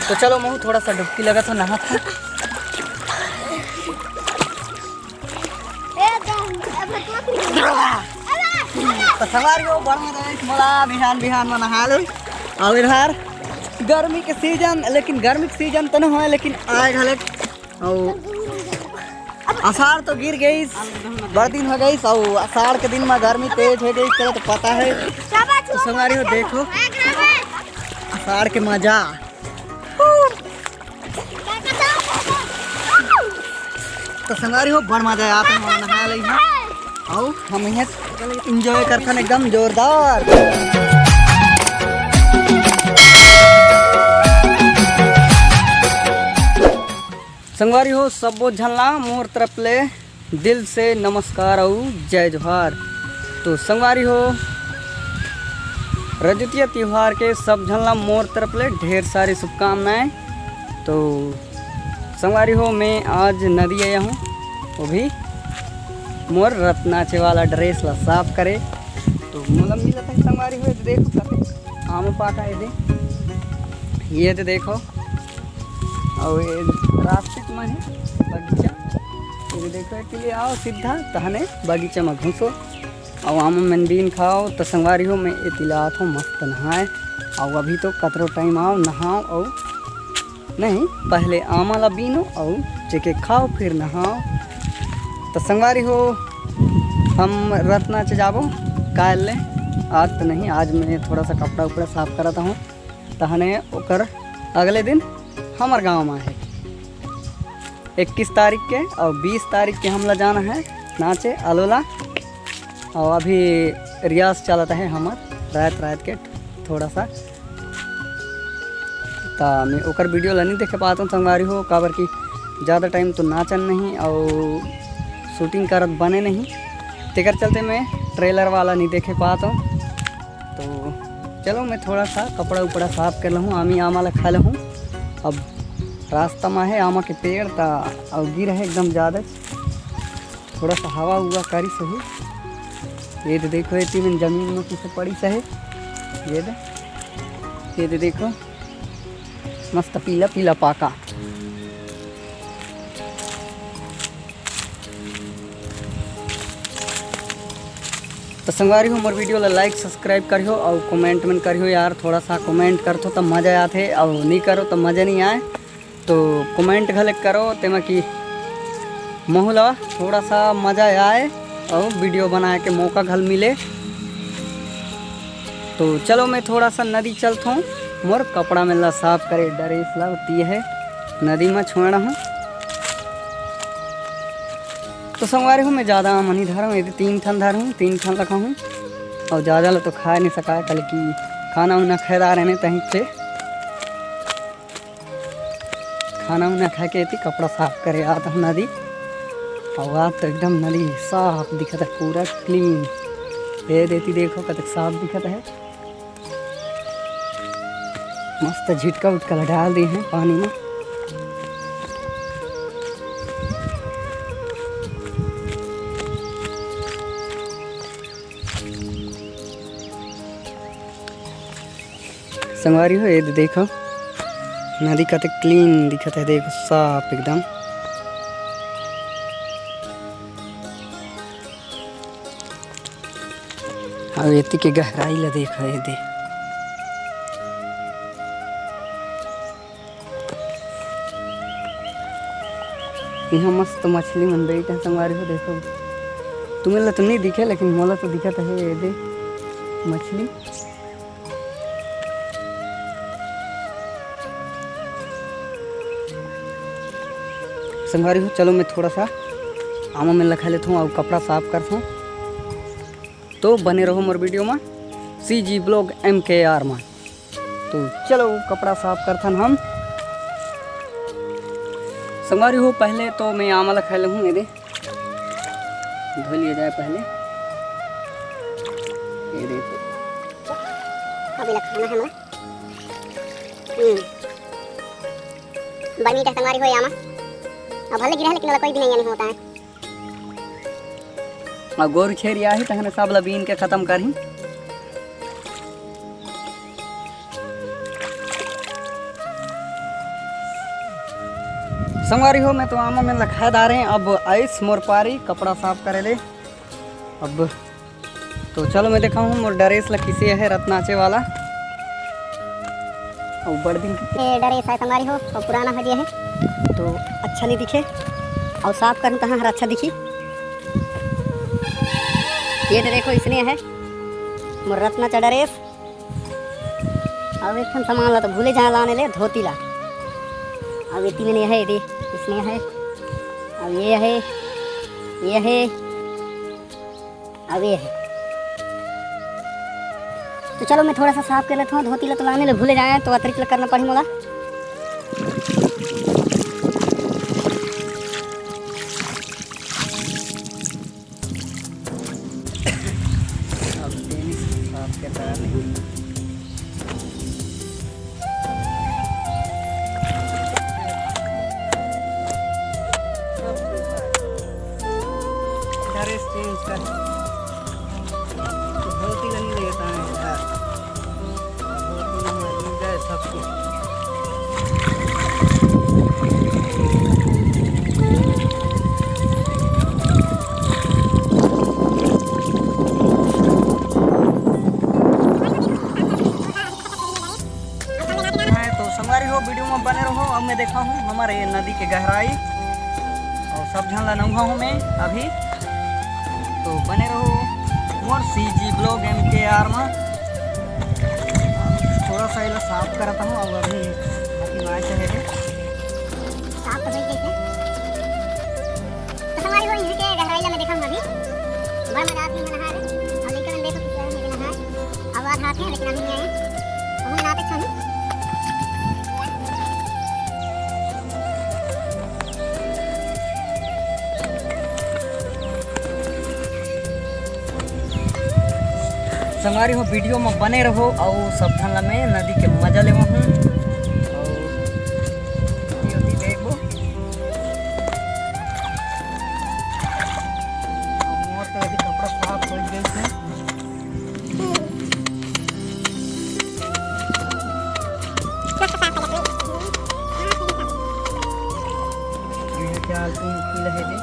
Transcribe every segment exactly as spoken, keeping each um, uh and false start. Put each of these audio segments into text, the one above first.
तो चलो महू थोड़ा सा डुबकी लगा था, नहा था। तो संगवारी हो, बड़ मजा आइस मोला बिहान बिहान में नहा ले। अउ इधर गर्मी के सीजन, लेकिन गर्मी के सीजन तो नहीं होय, लेकिन आय घलक। अउ अषाढ़ तो गिर गइस, बड़ दिन हो गइस, अउ अषाढ़ के दिन में गर्मी तेज हो गइस, चलो तो पता है। तो संगवारी हो, देखो अषाढ़ के मजा। तो संगवारी हो, बड़ मजा आत हे, नहा ले हैं। अउ हम इहाँ enjoy करथन एकदम जोरदार। संगवारी हो, सब्बो झन ला मोर तरफ ले दिल से नमस्कार अउ जय जोहार। तो संगवारी हो, रजतिया तिहार के सब झन ला मोर तरफ ले ढेर सारी शुभकामनाएं। तो संगवारी हो, मैं आज नदी आया हूँ, वो भी मोर रत नाचे वाला dress ला साफ करे। तो मोला मिलत हे संगवारी हो, ये देखो कते आम पाका हे दे, ये तो देखो, अउ ये रास्ते में है बगीचा, ये देखो, इसलिए आओ सीधा तहने बगीचा में घुसो। अउ आमा मन बीन खाओ। त संगवारी हो, मैं एती ला आथों मस्त नहाए। अउ अभी तो कतरो time आओ, नहाओ अउ नहीं, पहले आमा ला बीनो अउ जेके खाओ, फिर नहाओ। त संगवारी हो, हम रत नाचे जाबो काल ले, आज तो नहीं, आज मैं थोड़ा सा कपड़ा उपड़ा साफ करत हूँ, तहने ओकर अगले दिन हमर गाँव में है। इक्कीस तारीख के अउ बीस तारीख के हमला जाना है नाचे अलोला। अउ अभी रियाज चलत है हमर रात रात के थोड़ा सा, त मैं ओकर video ला नहीं देखे पात हूँ संगवारी हो, काबर कि ज़्यादा time तो नाचन नहीं अउ shooting करत बने नहीं, तेकर चलते मैं trailer वाला नहीं देखे पात हूँ। तो चलो, मैं थोड़ा सा कपड़ा उपड़ा साफ कर लूँ, आमी आमा ला खा लूँ। अब रास्ता में है आमा के पेड़, त अउ गिर है एकदम ज़्यादा, थोड़ा सा हवा हुआ करिस होही। ये तो देखो, ये तीन जमीन में किसे पड़ी सही। ये दे, ये तो देखो, मस्त पीला पीला पाका। तो संगवारी हो, मोर video ला like subscribe करियो अउ comment मन करियो यार। थोड़ा सा comment करथो त मजा आथे, अउ नहीं करो त मजा नहीं आए। तो comment घले करो, तेमा कि महू ला थोड़ा सा मजा आए अउ video बनाए के मौका घल मिले। तो चलो, मैं थोड़ा सा नदी चलथों, मोर कपड़ा मन ला साफ करे, dress ला होती है नदी में छोड़ा हूँ। तो संगवारी हो, मैं ज़्यादा आमा नहीं धरहूँ, ये तीन ठन धरहूँ, तीन ठन रखा हूँ। अउ ज़्यादा ला तो खा नहीं सका, कल की खाना उना खाए रहने तहीं से। खाना उना खा के एती कपड़ा साफ करे आत हूँ नदी। अउ आज तो एकदम नदी साफ दिखत है, पूरा clean। ये देती देखो, कतक साफ दिखत है। मस्त झिटका उटका ला डाल दे हैं पानी में। संगवारी हो, ये दे देखो, नदी कते clean दिखत है, देखो, साफ एकदम। अउ एती के गहराई ला देखो, ये दे। यहाँ मस्त मछली मन बइठे हे संगवारी हो, देखो। तुम्हें ला तो नहीं दिखे, लेकिन मोला तो दिखत है, ये दे मछली। संगवारी हो, चलो मैं थोड़ा सा आमा मन ला खा लेथों अउ कपड़ा साफ करथों। तो बने रहो मोर video में, CG Vlog MKR में। तो चलो कपड़ा साफ करथन हम। संगवारी हो, पहले तो मैं आमा ला खा लेहूँ, ये दे, धो लिया जाए पहले। ये देखो, अभी ला खाना है हमारा। हम्म, बड़ मीठा संगवारी हो आमा। अब भले गिरा है, लेकिन वाला कोई भी नहीं, नहीं होता है। अउ गोरू छेरी आही, तहने सब ला बीन के खतम करही। संगवारी हो, मैं तो आमा मन ला खाए दार हे। अब आइस मोर पारी कपड़ा साफ करे ले। अब तो चलो मैं देखाहूँ मोर ड्रेस ला किसे हे रत नाचे वाला। अउ बड़ दिन के ये ड्रेस हे संगवारी हो, अउ पुराना हो गे हे तो अच्छा नहीं दिखे, अउ साफ करहूँ तहाँ हर अच्छा दिखी। ये तो देखो इसने हे मोर रत नाचा ड्रेस। अउ एक ठन सामान ला तो भूले जाए लाने ले, धोती ला। अउ एती में ये हे, ये इसने हे। अउ ये हे, ये हे, अउ ये हे। तो चलो मैं थोड़ा सा साफ कर लेता हूँ, धोती ला तो लाने ले भूले जाए तो अतिरिक्त ला करना पड़ी मोला। अब तेईस साफ के तैयार नहीं। ड्रेस चेंज कर, धोती नहीं लेता है यार। तो संगवारी हो, वीडियो में बने रहो। अब मैं देखा हूँ हमारे ये नदी के गहराई, अउ सब झन ला नंगा हूँ मैं अभी। तो बने रहो मोर CG vlog MKR में। थोड़ा सा एला साफ करता हूँ, अब अभी बाकी माय चाहे रे। साफ तो हो ही गई है। तो संगवारी हो, इहाँ के गहराई ला मैं देखा हूँ अभी। बड़ मजा आती है नहाए रे। अउ लइका मन देखो किस तरह से नहाए। अब आज हाथ है लेकिन अभी नहीं आए। तो हम नहाते अच्छा हूँ। संगवारी हो, वीडियो में बने रहो अउ सब झन ला मैं नदी के मजा लेवा हूँ। अउ ये भी देखो, मोर तो अभी कपड़ा साफ हो गए थे। ये क्या आलतू मुश्किल है जी।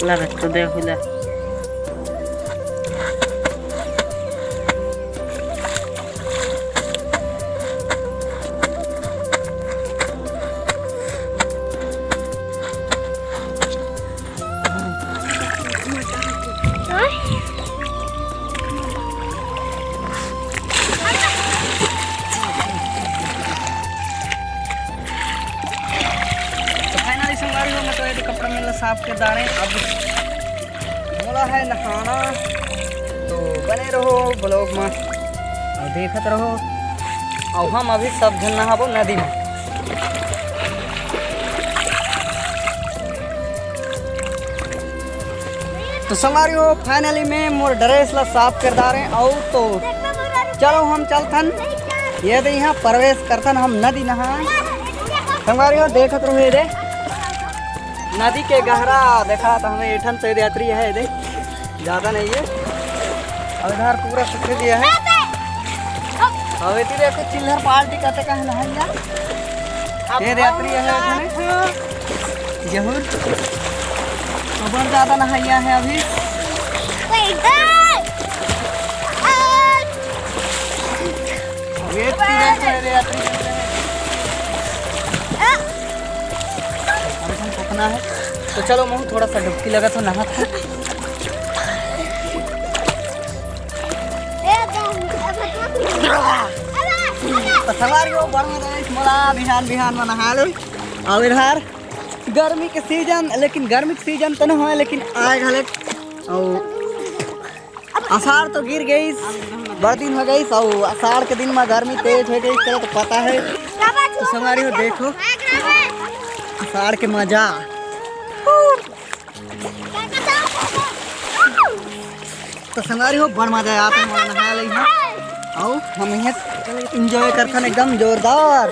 ला रख तो दे हुला। तो finally संगवारी हो, मैं तो ये कपड़ा मेला साफ कर डारे। अब मोला है नहाना, तो बने रहो vlog में अउ देखत रहो। अउ हम अभी सब झन नहाबो नदी में। तो संगवारी हो, finally मैं मोर ड्रेस ला साफ कर डारे। अउ तो चलो हम चलथन, ये दे इहाँ प्रवेश करथन हम नदी नहाए। संगवारी हो, देखत रहो ये दे नदी के गहरा, देखा तो हमें एठन से यात्री है ये दे। ज्यादा नहीं है। अउ इधर पूरा सूखे दिया है। अउ एती देखो चिल्हर पार्टी कहते कहे नहाइया। ये यात्री है इसमें। जहूर। अब्बड़ ज्यादा नहाइया है अभी। अउ एती देखो रे यात्री। अभी हम पकना है। तो चलो महू थोड़ा सा डुबकी लगा तो नहा। तो संगवारी हो, बड़ मजा आइस मोला बिहान बिहान में नहा लो। अउ इधर गर्मी के सीजन, लेकिन गर्मी के सीजन तो नहीं होय, लेकिन आए घले। अउ अषाढ़ तो गिर गइस, बड़ दिन हो गइस, अउ अषाढ़ के दिन में गर्मी तेज हो गइस, चलो तो पता है। तो संगवारी हो देखो अषाढ़ के मजा। तो संगवारी हो, बड़ मजा आत हे, मोला नहाए लगी हे। अउ हम इहाँ enjoy करथन एकदम जोरदार।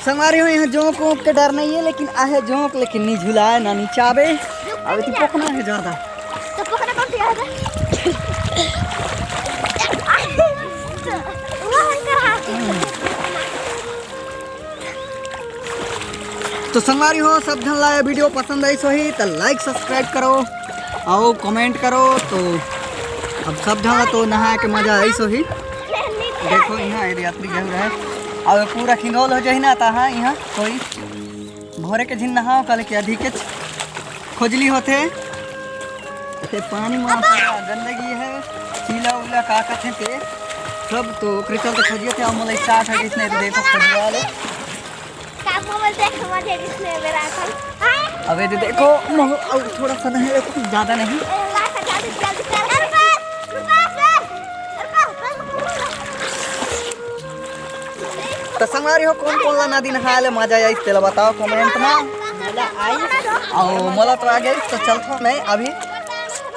संगवारी हो, इहाँ जोंक वोंक के डर नहीं है, लेकिन आहे जोंक, लेकिन नी झुलाए ना नीचावे। अब इति पोखना हे ज्यादा। तो पोखना कौन सी है? तो संगवारी हो, सब झन ला ये video पसंद आइस होही त like subscribe करो अउ comment करो। तो अब सब झन ला तो नहा के मजा आइस होही। देखो इहाँ ये यात्री गहू रहे, अब पूरा खिंगोल हो जाही ना, तहाँ इहाँ कोई भोरे के झिन नहाओ कल के अधिकेच खोजली होथे। ते पानी में पूरा गंदगी है, चीला उला का कथे ते सब तो ओकरे चलते खोजिए थे। अब मोला start हो गइस नहीं तो देखो खोजिया ले। का मोबाइल देख मजे जिसने मेरा था। हाय। अबे तो देखो महो, अब थोड़ा सा नहीं, कुछ ज्यादा नहीं। ए, ला, ला, जल्दी, जल्दी कर। रुको, रुको, रुको। तो संगवारी हो, कोन कोन ला नदी नहाए ले मजा आइस तेला बताओ comment में। अउ मोला तो आ गइस, तो चलथों मैं अभी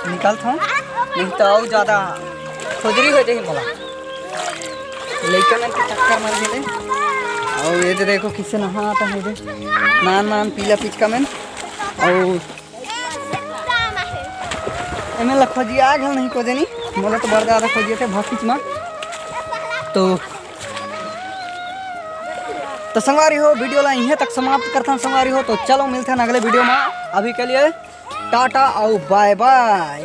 निकलथों, नहीं तो अउ ज्यादा खोजरी हो जाही मोला। लइका मन के चक्कर मर गेले। अउ ये दे देखो किसे नहात हे दे, नान नान पीला पिचका मन। अउ एमे ला खोजिया घल नहीं खोजे नी, मोला तो बड़ ज्यादा खोजिए थे भकिच मा। तो तो संगवारी हो, video ला इहें तक समाप्त करथन संगवारी हो। तो चलो मिलथन अगले video में, अभी के लिए टाटा अउ bye bye।